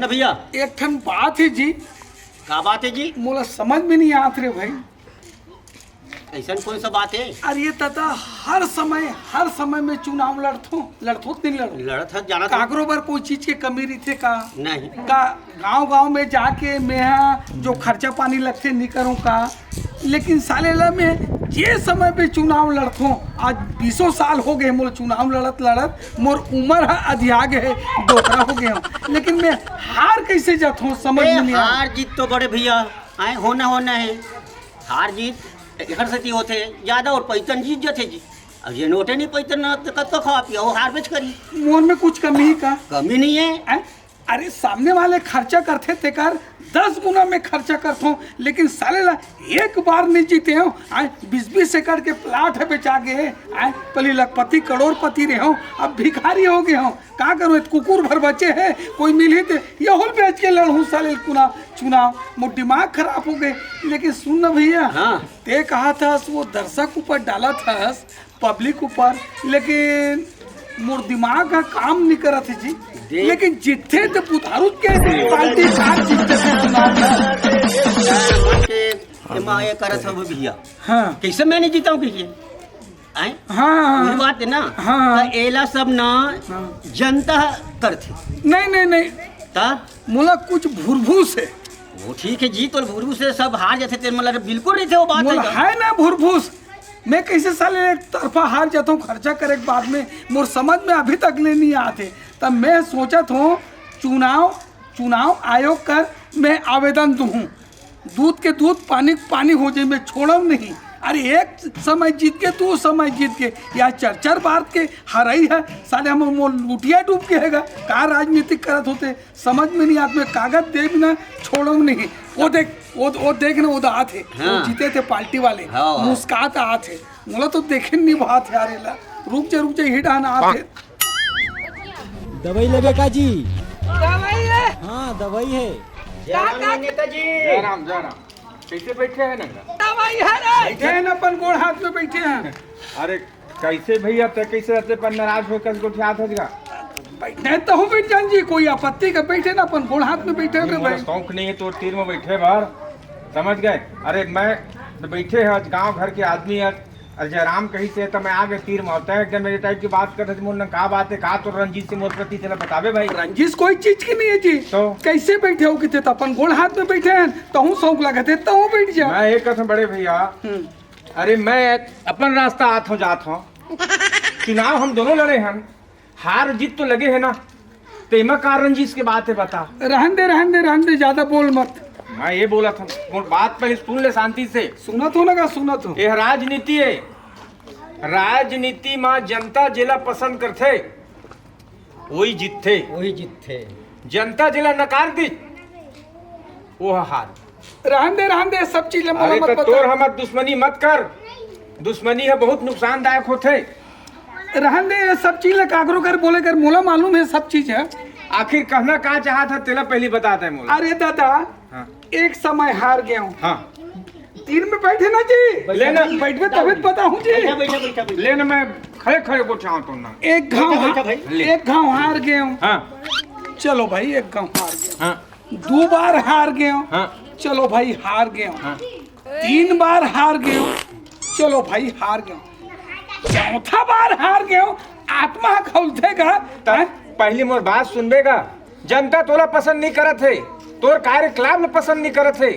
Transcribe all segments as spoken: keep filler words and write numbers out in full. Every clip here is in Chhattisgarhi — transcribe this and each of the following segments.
ना भैया। एक ठन बात हे जी। का बात हे जी? मोला समझ में नहीं आत रे भाई। ऐसन कौन सा बात हे? अरे ये तता, हर समय, हर समय में चुनाव लड़थो, लड़थो त नहीं लड़ो? लड़त हस, जानत हस। काकरो बर कोई चीज के कमी रहिथे का? नहीं। का गांव गांव में जाके मेहा जो खर्चा पानी लगथे नहीं करूं का? लेकिन साले ला मैं जे समय पे चुनाव लड़थो, आज बीसों साल हो गए मोर चुनाव लड़त लड़त, मोर उम्र ह अधिया गए हे, डोकरा हो गए हूँ, लेकिन मैं हार कैसे जाथो, समझ ए, में नहीं आय। हार जीत तो बड़े भैया आए होना होना हे। हार जीत एकर सेती होथे ज्यादा, और पैतन जीत जथे जी। अब ये नोटे नहीं पैतन ना, तो कब तक खा पिया वो हार बेच करी? मोर में कुछ कमी हे का? कमी नहीं हे। हैं? अरे, सामने वाले खर्चा करथे तेकर दस गुना में खर्चा करथो, लेकिन साले ला एक बार नहीं जीते हो। आए, बीस बीस एकड़ के प्लाट हे बेचा गे हे। आए, पहली लखपति करोड़पति रहे हो, अब भिखारी हो गए हो। का करो, एक कुकुर भर बचे हे, कोई मिलही ते यहुल बेच के लड़हूँ साले कुना चुनाव। मोर दिमाग खराब हो गए। लेकिन सुन ना भैया, हाँ। ते कहा था वो दर्शक ऊपर डाला था, पब्लिक ऊपर, लेकिन मोर दिमाग ह काम नहीं करत हे जी। देख। लेकिन जिथे तो बुधारू के पार्टी कार जीतथे चुनाव में। के एमा ये करत हव भैया। हाँ। कैसे मैं नहीं जीता हूँ कहिए? आए? हाँ, हाँ, हाँ। वही बात हे ना? हाँ, हाँ। तो एला सब ना हाँ। जनता करथे। नहीं, नहीं, नहीं। ता? मोला कुछ भुरभूस हे। वो ठीक हे जी, तो भुरभूस हे, सब हार जाथे, तेरे मतलब बिल्कुल नहीं थे वो बात मोला हे। है ना भुरभूस। मैं कैसे साले एक तरफा हार जाता हूँ खर्चा करे के बाद में, मोर समझ में अभी तक ले नहीं आते। तब मैं सोचत हूँ चुनाव, चुनाव आयोग कर मैं आवेदन दूँ, दूध के दूध पानी के पानी हो जाए, मैं छोड़म नहीं। अरे एक समय जीत के, दो समय जीत के, या चार चार बार के हराई है, साले हम मोर लुटिया डूब के हैगा। का राजनीतिक करत होते, समझ में नहीं आत, मैं कागज दे बिना छोड़म नहीं। वो देख, वो, वो देख ना, वो तो आत हे, हाँ। वो जीते थे पार्टी वाले, हाँ। मुस्कात आत हे। मोला तो देखे नहीं बात यार, एला। रुक जा, रुक जा, यही डहान आत हे। दवाई लेबे का जी? दवाई हे? हाँ, दवाई हे। का, का? नेताजी। जय राम, जय राम। कैसे बैठे हैं नंगा? दवाई हे रे। बैठे हैं ना, अपन गोड़ हाथ में बैठे हैं। अरे, कैसे भैया, ते कैसे रहते पर नाराज होकर गोठियात हस गा? बैठे तो हूँ बैठ जान जी, कोई आपत्ति का, बैठे ना, अपन गोड़ हाथ में बैठे रे मोला भाई। शौक नहीं है तो तीर में बैठे बार, समझ गए? अरे मैं तो बैठे है, आज गांव घर के आदमी है, अरे जयराम कही से तो मैं आ गए तीर में, तय एकदम मेरे टाइप की बात करते थे, मोर नंग का बात है, का तो रंजिश से मोर प्रति चला बतावे भाई। रंजिश कोई चीज की नहीं है जी। तो? कैसे बैठे हो किते, तो अपन गोड़ हाथ में बैठे हैं, तहूँ शौक लगत हे, तहूँ बैठ जा। मैं एक कसम बड़े भैया, हम्म। अरे मैं अपन रास्ता आत हूँ जात हूँ, चुनाव हम दोनों लड़े हन, हार जीत तो लगे है ना, तो एमा का रंजिश के बात है बता। रहन दे, रहन दे, रहन दे, ज्यादा बोल मत। मैं ये बोला था, मोर बात पहले सुन ले शांति से। सुनत हो ना का सुनत हो? ये राजनीति है, राजनीति में जनता जेला पसंद करथे, वही जीतथे। वही जीतथे। जनता जेला नकार दी, वो हार। रहन दे, रहन दे, सब चीज ले मोला अरे मत तो बता। तोर हमर दुश्मनी मत कर, दुश्मनी है बहुत नुकसानदायक होथे। रहन दे, ये सब चीज ले काकरो कर बोले कर, मोला मालूम है सब चीज है। आखिर कहना का चाहत है, तेला पहली बता दे मोला। अरे दादा, हाँ। एक समय हार गया हूँ। हाँ। तीर में बैठे ना जी। ले ना। बैठबे तभी तो बताहूँ जी। बैठा, बैठा, बैठा, बैठा। ले ना, मैं खड़े खड़े गोठियावत हूँ ना। एक घाव बैठा, हा-, बैठा भाई। ले। एक घाव हार गए हूँ। हाँ। चलो भाई, एक घाव हार गए हूँ। हाँ। दो बार हार गए हूँ। हाँ। चलो भाई, हार गए हूँ। हाँ। तीन बार हार गए हूँ। चलो भाई, हार गए हूँ। चौथा बार हार गए हूँ। आत्मा खौलथे का? तब हैं? पहली मोर बात सुनबे का? जनता तोला पसंद नहीं करत हे, तोर कार्यकलाप में पसंद नहीं करत हे,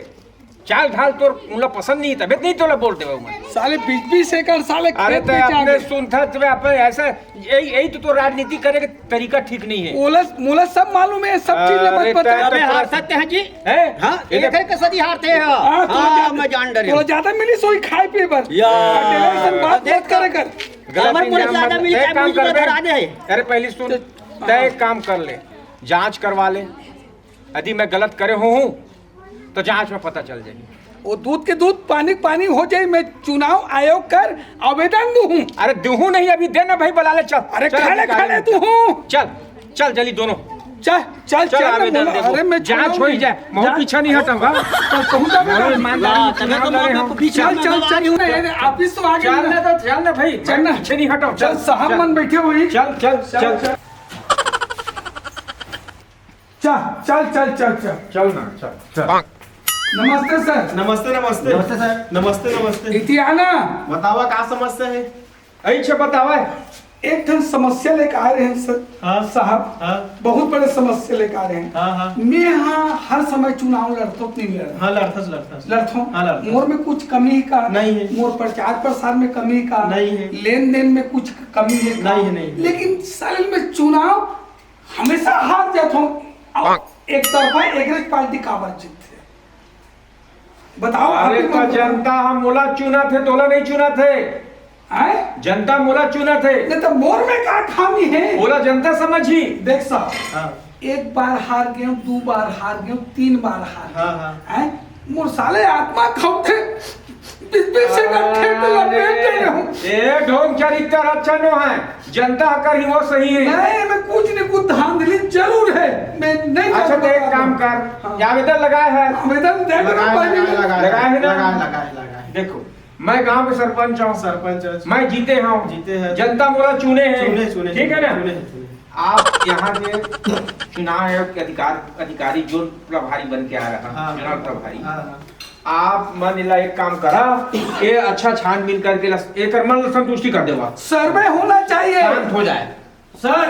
चाल ढाल तोर उनला पसंद नहीं, तबे नहीं तोला वोट देवे उमन। साले बीस बीस एकड़ साले अरे खेत ते बेचा अपने दे। सुनथा तबे अपन ऐसा, यही, यही तो, तो राजनीति करे के तरीका ठीक नहीं है। ओला, मोला सब मालूम है, सब चीज ले अरे मत बता। ते अबे तो हार सकते हैं जी। हैं? हाँ, ये एक देख। है कसदी हारते हैं। हाँ, तोला हाँ, ज्यादा, मैं जान डरे तोला हूँ। ज्यादा मिली सोई खाए पिए बर। या। अकेले ऐसन बात देख मत करे कर। गलत हमारे को इंजाम ज्यादा मत, मिली एक क्या काम मिली कर बे। धरा दे। अरे पहली सुन, तो तय एक काम कर ले, जांच करवा ले। यदि मैं गलत करे हूँ तो जांच में पता चल जाए। वो दूध के दूध, पानी के पानी हो जाए, मैं चुनाव आयोग कर आवेदन दूँ हूँ। अरे दूँ नहीं, अभी दे ना भाई, बुला ले, चल। अरे चल, खड़े अधिकारी खड़े में दूँ हूँ। चल, चल जल्दी दोनों। चल, चल, चल चल ना, आवेदन बोला, दे दो। अरे मैं जांच चुनाव हो ही में जाए, मैं जांच पीछे नहीं हटाऊंगा। तो कहूँ जावे अरे ना। ईमानदारी हाँ, से तभी चुनाव तो लड़े मामला हम। को पीछे चल, में चल, लगा चल, रही हूँ। अरे, अरे, आप ही तो आगे चल ना। ना तो चल ना भाई, चल मैं ना। पीछे नहीं हटाऊँ। चल, साहब चल। मन बैठे हुए। चल, चल, चल, चल, चल। चल। चल चल चल चल। चल ना, चल, चल। नमस्ते सर। नमस्ते, नमस्ते। नमस्ते सर। नमस्ते, नमस्ते। इति आना। बतावा, का समस्या हे? अच्छा, बतावा। एक ठन समस्या लेके आए रहे हैं सर। हाँ। साहब, हाँ। बहुत बड़े समस्या लेके आए रहे हैं। हाँ, हाँ। मैं यहाँ हर समय चुनाव लड़थों कि नहीं लड़थों? हाँ, लड़थस, लड़थस। लड़थों? हाँ, लड़थस। मोर में कुछ कमी का? नहीं है। मोर प्रचार प्रसार में कमी का? नहीं है। लेन देन में कुछ कमी है का? नहीं है, नहीं है। लेकिन साले मैं चुनाव हमेशा हार जाथों। अब एक तरफा एवरेज पार्टी काबर जीतथे? बताओ, आप अरे ही तो मत बताओ। जनता ह मोला चुनत हे, तोला नहीं चुनत हे। हैं? जनता मोला चुनत हे। नहीं तो मोर में का खामी है? ओला जनता समझही। देख साहब, हाँ। एक बार हार गए, दो बार हार गए, तीन बार हार गए। हाँ, हाँ। हैं? मोर साले आत्मा खौथे। बीच बीच से मैं ठेठ लपेट दे रहा हूँ। ए, ढोंग चरित्र अच्छा नो है। जनता ह करही वो सही है। नहीं, मैं कुछ नहीं, कुछ धांधली जरूर है। मैं नहीं अच्छा, तो एक काम कर, हाँ। ये आवेदन लगाए है? आवेदन दे दो, लगाए, पहले लगाए, लगाए, लगाए है ना? लगाए, लगाए, लगाए। देखो, मैं गांव के सरपंच हूँ। सरपंच है। मैं जीते हूँ। जीते हैं। जनता मोला चुने हैं। चुने, चुने, ठीक है ना? चुने, चुने। आप यहाँ के चुनाव आयोग के अधिकार, अधिकारी, जो प्रभारी बन के आ रहा, हाँ। चुनाव प्रभारी, हाँ, हाँ। आप मन ला एक काम करा, ये अच्छा छानबीन करके ला, एकर मन ला संतुष्टि कर देवा। सर्वे होना चाहिए। शांत हो जाए। सर,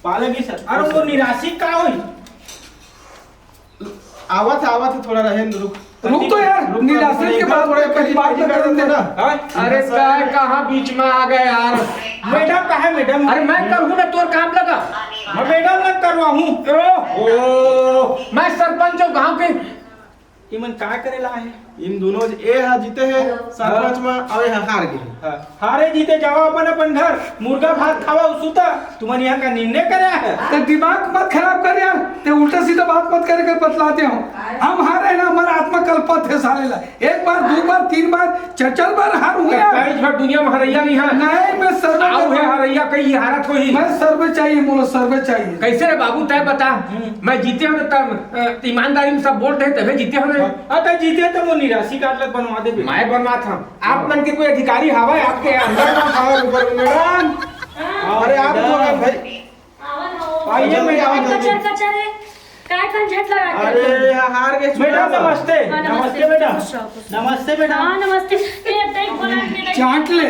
पाले भी सर। अरे वो निराशी का होई? आवत, आवत है, थोड़ा रहे, रुक। रुक तो यार, रुक, निराशी रुक, के बाद थोड़ा में कहीं बात पहली कर करते ना। हाँ? अरे सर। काय कहाँ बीच में आ गए यार? मैडम कहाँ है मैडम? अरे मैं करूँ ना तोर काम लगा। मैं मैडम लग करवाहूँ। ओ, ओ, मैं सरपंच हूँ गाँव के। इमन का करे ला है? इन दोनों ज-, ए हा जीते है हेलो। सरपंच हाँ। में, अउ ए हा हार गए। हाँ। हारे जीते जावा अपन अपन घर, मुर्गा भात खावा अउ सुता। तुमन यहाँ का निर्णय करे है? ते दिमाग मत खराब कर यार, ते उल्टा सीधा बात मत करे कर बतलाते हो। हम हारे ना, हमारा आत्मा कलपत है साले ला। एक बार, दो बार, तीन बार, चार चार बार हार हुए यार। कई झट दुनिया में हरैया नहीं है। नहीं, मैं सर्वे आऊ है हरैया, कई हारत होही। मैं सर्वे चाहिए, मोला सर्वे चाहिए। कैसे रे बाबू, तय बता। हम्म। मैं जीते हूँ तो तब, अ, ईमानदारी में सब बोल रहे, तबे जीते हूँ मैं। हाँ, तो जीते तो वो निराशी कार्ड लग बनवा दे। मैं बनवा था। आप मन के कोई अधिकारी हवा है आपके अंदर? हाँ, ऊपर मैडम। हाँ। अरे आप मैडम। तो भाई। आवा ना हो। आइए जल्दी मैडम, आओ, जल्दी। कचर, कचर है। काय कन झट लगा के अरे, रखो? यहाँ हार गए, मैडम, सुना था। नमस्ते। हाँ, नमस्ते, नमस्ते, मैडम। खुश रहो, खुश रहो। नमस्ते, मैडम। हाँ, नमस्ते। ये देख, बोला, ये देख। चाट ले।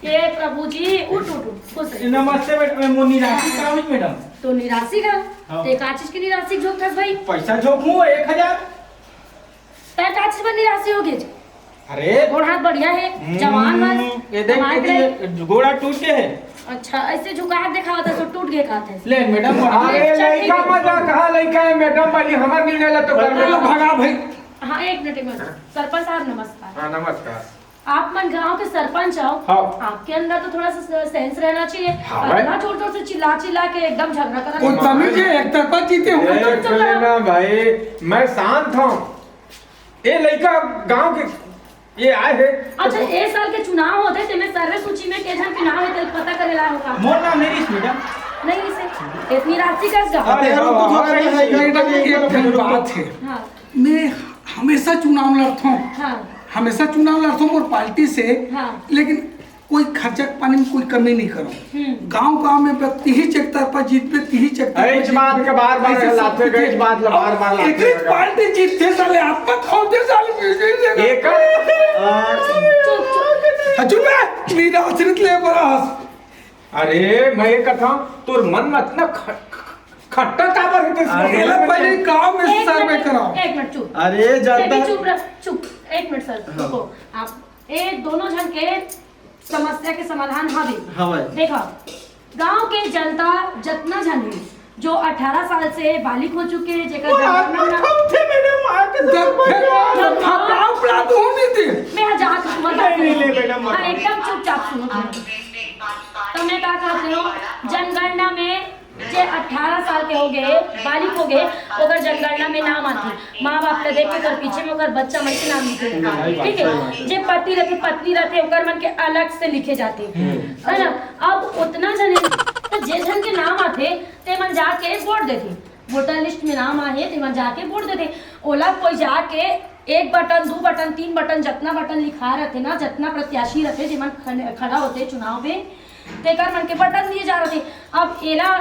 ये प्रभु जी, उठ, उठ, उठ, खुश रहो। नमस्ते, मैडम। मैं मोर निराशी का हुई, मैडम। तो निराशी का? हाँ। ते का चीज की निराशी झोंकथस भाई? पैसा झोंकूं, एक हजार। तै का चीज बर निराशी हो गे? अरे। गोड़ हाथ बढ़िया है, हम्म, जवान हस, ये देख, कमाए के ये गोड़ा टूट के है। अच्छा, ऐसे झुका के दिखावत है, सो टूट गए कहत है। ले, मैडम, अरे, चटनी लइका दे। मत जा, कहाँ लइका है, मैडम वाली हमार निर्णय ला तो कर अरे, दे। भगा भाई। हाँ, एक मिनट, एक मिनट। सरपंच साहब, नमस्कार। हाँ, नमस्कार। आप मन गांव के सरपंच हो, हाँ। आपके अंदर तो थोड़ा सा सेंस रहना चाहिए। हाँ, भाई। इतना जोर जोर से चिल्ला चिल्ला के एकदम झगड़ा करत कोई हो। तमीज है, एक तरफा जीते हो। ए, चुप, चुप, चुप। ना भाई, मैं शांत हूँ। ए लइका गांव के ये आए हे। अच्छा, ए साल के चुनाव होथे, तेमे सर्वे सूची में के झन के नाम हे, तेला पता करे ला होगा। मोर नाम नहीं रिस, मैडम। नहीं रिस हे। इतनी राशि कस गा? अरे, रुक, तू थोड़ा हाँ, सा नहीं, है, नहीं, एक ठन बात है। हाँ। मैं हमेशा चुनाव लड़ता हूँ। हाँ। हमेशा चुनाव लड़ता हूँ मोर पार्टी से, हाँ। लेकिन कोई खर्चा पानी में कोई कमी नहीं करो। हम्म। गांव गांव में बस तिही चेक तरफा जीतबे, तिही चेक तरफा एच बात जीतबे। के बार बार ऐसे सब लाथे, कुछ एच बात ला बार बार लाथे। एक पार्टी जीतथे साले, आप मत खाओ दे साले, बीजेपी से। एक चुप, चुप। हाँ, चुप है, मेरा आश्रित ले बड़ा। अरे, मैं ये कथा, तोर मन मत ना ख-, ख-, खट्टा काबर है तेरे अरे, से? पहले गांव में एक सर्वे मिनट, कराओ। एक मिनट, चुप। अरे, जनता चुप रह, चुप। एक मिनट सर, हाँ। रुको। आप, ए, दोनों झन के समस्या के समाधान हवे। हवय। देखा, गांव के जनता जतना झन हे, जो अठारह साल से बालिग हो चुके हे, जेकर जनगणना ना, थे मैडम, आके सब जब फिर जब गांव पड़ा तो होने दे। मैं जात हूँ, मत नहीं, नहीं, नहीं, मैडम, मत। हाँ, एकदम चुपचाप सुनो तुम। तो मैं का कहते हो, जनगणना में जे अठारह साल के हो गए, बालिग हो गए, ओकर जनगणना में नाम आथे। माँ बाप ला देख के ओकर पीछे में ओकर बच्चा मन के नाम लिखे जाथे। ठीक है, जे पति रथे, पत्नी रथे, ओकर मन के अलग से लिखे जाथे, है ना? अब उतना झन हे, तो जे झन के नाम आथे, ते मन जाके वोट देथे, वोटर लिस्ट में नाम आहे, ते मन जाके वोट देथे। ओला कोई जाके एक बटन, दू बटन, तीन बटन, जतना बटन लिखा रथे ना, जतना प्रत्याशी रथे, जेमन खन-, खड़ा होथे चुनाव में, तेकर मन के बटन दिए जा रथे। अब एला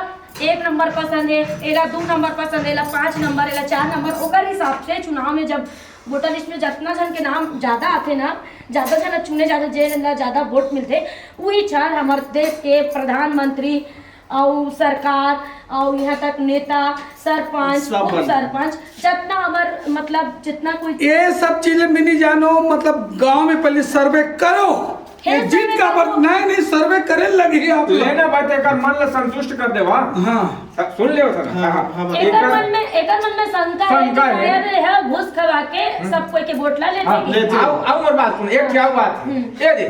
एक नंबर पसंद हे, एला दू नंबर पसंद हे, एला पाँच नंबर, एला चार नंबर, ओकर हिसाब से चुनाव में जब वोटर लिस्ट में जतना झन के नाम ज्यादा आथे ना, ज्यादा झन चुने जाथे, जेन ला ज्यादा वोट मिलथे, उही झन हमर देश के प्रधानमंत्री अउ सरकार अउ यहाँ तक नेता, सरपंच, सब उप बनथे। सरपंच, जतना हमर मतलब जितना कोई ये सब चीजें भी नहीं जानो, मतलब गांव में पहले सर्वे करो। हे ये जीत सर्वे का बात करो। नहीं, नहीं, सर्वे करे लगे आप लोग। लेना बात एकर मन ला संतुष्ट कर देवा। हाँ। सुन ले सर। हाँ, हाँ। हाँ, एकर एकर मन में, एकर मन में शंका है शंका कि है। शायद यह घूस खवा के हम्म। सब कोई के वोट ला ले हाँ, देगी। ले आओ, आओ और बात सुन, एक क्या बात है? हम्म। ये दे,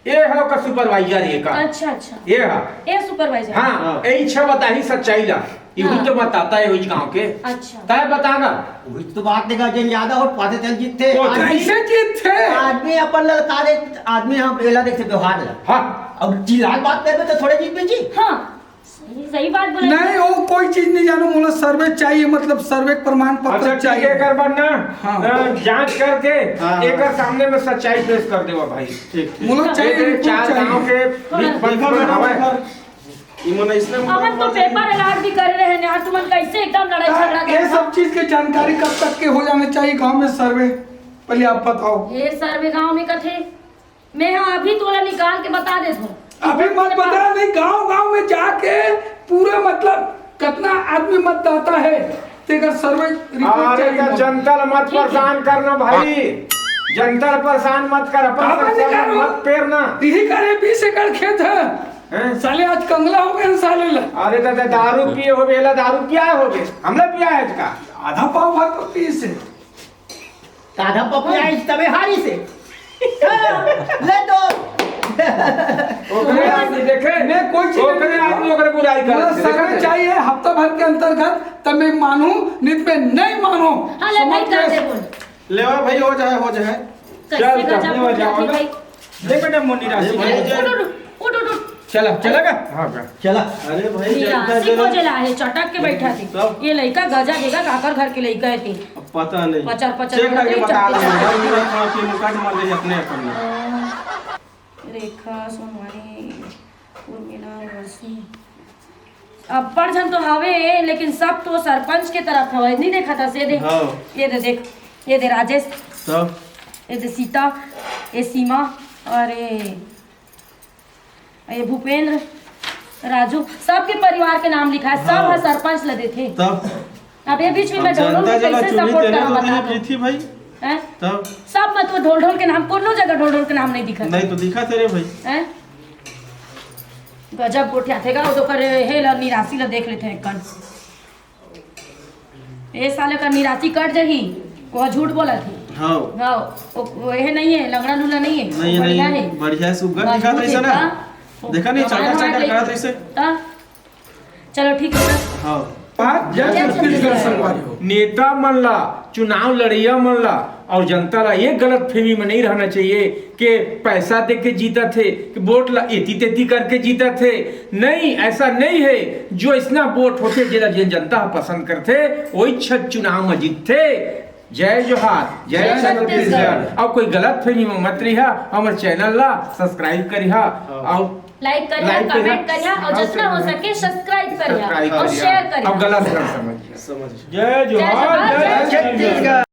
ये है का सुपरवाइजर ये का। अच्छा, अच्छा। ये है। ये सुपरवाइजर। हाँ, हाँ। यही छह बताही सच्चाई ला। ये हाँ। तो बताता है वही गांव के। अच्छा। तय बताना। वही तो बात देखा, जन ज्यादा वोट पाते चल जीतथे। तो आदमी, कैसे जीतथे? आदमी अपन ललकारे, आदमी हम एला देखते व्यवहार ला। हाँ। अब चिल्ला के बात करबे तो थोड़े जीतबे जी। हाँ। सही, सही बात बोले। नहीं, वो कोई चीज नहीं जानो, मोला सर्वे चाहिए, मतलब सर्वे प्रमाण पत्र अच्छा, ठीक चाहिए। है, एकर बर ना, हाँ। अ, जांच करके हाँ, हाँ। एकर सामने में सच्चाई पेश कर देवा भाई। ठीक, ठीक। मोला ये चाहिए, मेरे रिपोर्ट चार चाहिए। गांव के हाँ। बीच बंद देखा, हवा है। देखा। इमन इसने अपन तो पेपर अलॉट भी कर रहे हैं यार, तुमन कैसे एकदम लड़ाई झगड़ा ये करते हो? सब चीज के जानकारी कब तक के हो जाना चाहिए गांव में सर्वे? पहले आप बताओ। ये सर्वे गांव में कथे, मैं हाँ अभी तोला निकाल के बता देत हूँ। अभी मत बता, नहीं, गांव गांव में जाके पूरा मतलब कितना आदमी मतदाता है, तेकर सर्वे रिपोर्ट अरे चाहिए का मोला। जनता ला मत ठीक है। परेशान करना भाई, जनता ला परेशान मत कर, अपन काबर से नहीं करूँ? मत पेरना। यही करे बीस एकड़ खेत है। हैं? साले आज कंगला हो गए साले ला। अरे दादा, दारू पिए हो बेला, दारू पिया हो बे, हमला पिया है का? आधा पाव भात तो पी से। आधा पपिया इस तबे हारी से। ले दो। ओकरे आदमी देखे, मैं कोई चीज ओकरे नहीं आदमी ओकरे बुराई बोला। करत हे, सर्वे देखे? चाहिए हफ्ता भर के अंतर्गत, तब मैं मानूं, नहीं तो मैं नहीं मानूं। हाँ, ले, समझ नहीं कर गए? दे बोल। लेवा भाई, हो जाए, हो जाए। कैसे चल, गजब चल, हो गया जाओ। भाई? ले बेटा, मोनी राशि। अरे भाई, उठ, उठ, उठ, उठ, उठ। चला, चला का? हाँ का? चला। अरे भाई, निराशी जनता को जला। जला है, चटक के बैठा थी। तब? ये लइका गजा देगा, काकर घर के लइका है थी। अब पता नहीं। पचर, पचर चेक करके करके बता चटक दो। के। भाई, मेरा थोड़ा फिल्म काट मार दे अपने अपन में। रेखा, सोनवानी, उर्मिला, रोशनी। अब्बड़ झन तो हवे, लेकिन सब तो सरपंच के तरफ हवे। नहीं देखा था, से दे। हाँ। ये दे, देख। ये दे राजेश। तब? ये दे सीता, ये सीमा, और ये ये भूपेंद्र, राजू, सबके परिवार के नाम लिखा है, सब हाँ। ह सरपंच ल देथे। तब? अब ये बीच में अब मैं ढोल ढोल जनता के जब कैसे चुनी सपोर्ट तेने करूँ, तो बता तेने दो। जीती भाई। हैं? तब? सब में तो ढोल ढोल के नाम, कोनो जगह ढोल ढोल के नाम नहीं दिखा। नहीं तो दिखा तेरे भाई। हैं? गजब गोठिया थे गा, वो तो करे हे ला निराशी ला देख लेते हैं कन। ए साले का निराशी कट जाही, वो झूठ बोलत हे। हाँ। हाँ, वो, वो ये नहीं है, लंगड़ा लूला नहीं है, नहीं, वो बढ़िया नहीं, है। बढ़िया है, सुग्घर दिखत रहिस ना। हाँ। देखा नहीं, चटर चटर करत रहिस। हाँ। चलो ठीक है सर। हाँ। बात जय छत्तीसगढ़ संगवारी हो। नेता मन ला, चुनाव लड़िया मन ला और जनता ला ये गलतफहमी में नहीं रहना चाहिए कि पैसा दे के जीतत हे, कि वोट ला एती तेती करके जीतत हे। नहीं, ऐसा नहीं है। जो इसना वोट होथे, जेला जेन जनता ह पसंद करथे, वही छत चुनाव में जीतथे। जय जोहार, जय जय छत्तीसगढ़। छत्तीसगढ़। और कोई गलतफहमी में मत रहिहा, हमर चैनल ला सब्सक्राइब करिहा हाँ। और लाइक करिहा, लाइक करिहा, कमेंट करिहा और और जितना हो सके सब्सक्राइब करिहा सब्सक्राइब और करिहा। शेयर करिहा। और गलत ना समझिहा। समझ। जय जोहार, जय जोहार, जय जय छत्तीसगढ़। छत्तीसगढ़।